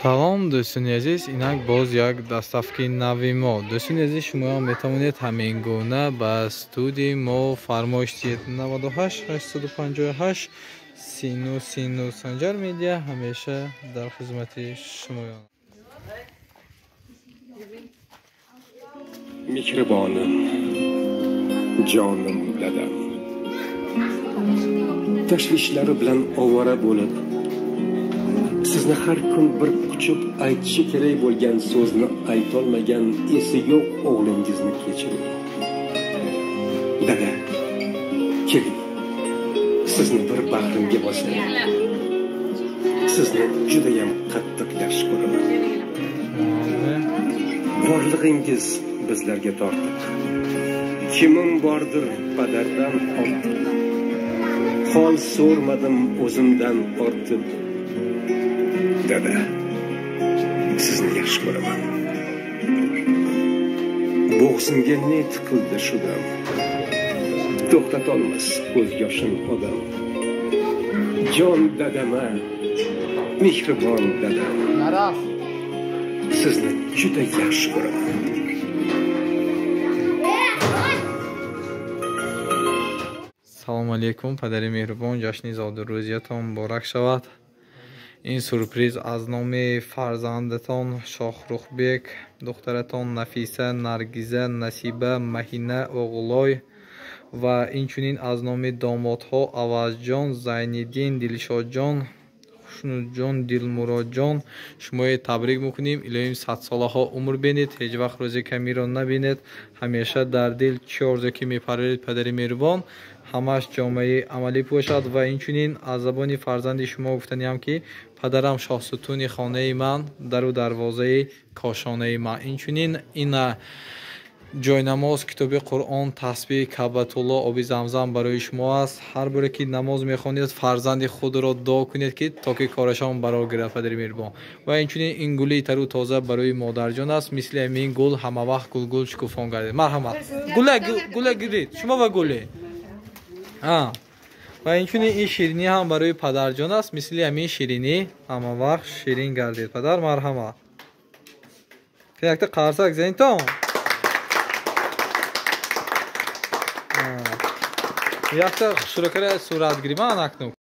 Салом, дӯстони азиз, инак боз як доставкаи нави мо. Дӯстони азиз, шумоям метавонед ҳамин гуна ба студияи мо фармоиш диҳед. 98 858 39 39. Санҷар Медиа ҳамеша дар хизмати шумоён. Меҳрибоним, jonim dadam. Tashvishlari bilan ovora bo'lib, sizni har kun bir quchib aytishi kerak bo'lgan so'zni aytolmagan esi yo'q o'g'lingizni kechiring. Dada, keling. Sizni bir bag'rimga bosay. Sizni juda ham qattiq yaxshi ko'raman. Borlig'ingiz bizlarga tortiq. Kimim bordir padardan ortiq. Hol so'rmadim o'zimdan ortib. Dada, sizni yaxshi ko'raman. Bo'g'zimga ne tiqildi shu dam. To'xtatolmas ko'z yoshim odam. Jon dadama, mehribon dadam. Sizni juda yaxshi ko'raman. Салом алейкум, падари меҳрубон, ҷашни зодрӯзиятон муборак шавад. Ин сюрприз аз номи фарзандатон Шоҳрухбек, духтаратон Нафиса, Наргиза, Насиба, Маҳина, Оғлой ва инчунин аз номи домодҳо Авазҷон, Зайниддин, Дилшодҷон, Хушнудҷон, Дилмуродҷон шуморо табрик мекунем. Илоҳим садсолаҳо умр бинед, ҳеҷ вақт рӯзи камиро набинед. Ҳамеша дар дил чӣ орзу ки мепарваред, падари меҳрубон, ҳамаш ҷомаи амалӣ бошад. Ва инчунин аз забони фарзанди шумо гуфтаниям ки падарам шоҳсутуни хонаи ман, дару дарвозаи кошонаи ман. Инчунин ин ҷойнамоз, китоби Қуръон, тасбиҳ, Каъбатулло, оби замзам барои шумо аст. Ҳар боре ки намоз мехонед, фарзанди худро дуо кунед, ки то ки корашон барор гирад, падари меҳрубон. Ва инчунин ин гули тару тоза барои модарҷон аст. Мисли ҳамин гул ҳама вақт гулгул шукуфон гардед. Марҳамат, гула гиред шумо ва гуле. Ва инчунин ин ширинӣ ҳам барои падарҷон аст. Мисли ҳамин ширинӣ ҳама вақт ширин гардед, падар. Марҳамат, якта қарсак зенитон. Якта хушрӯкара суратгирӣ ман акнун.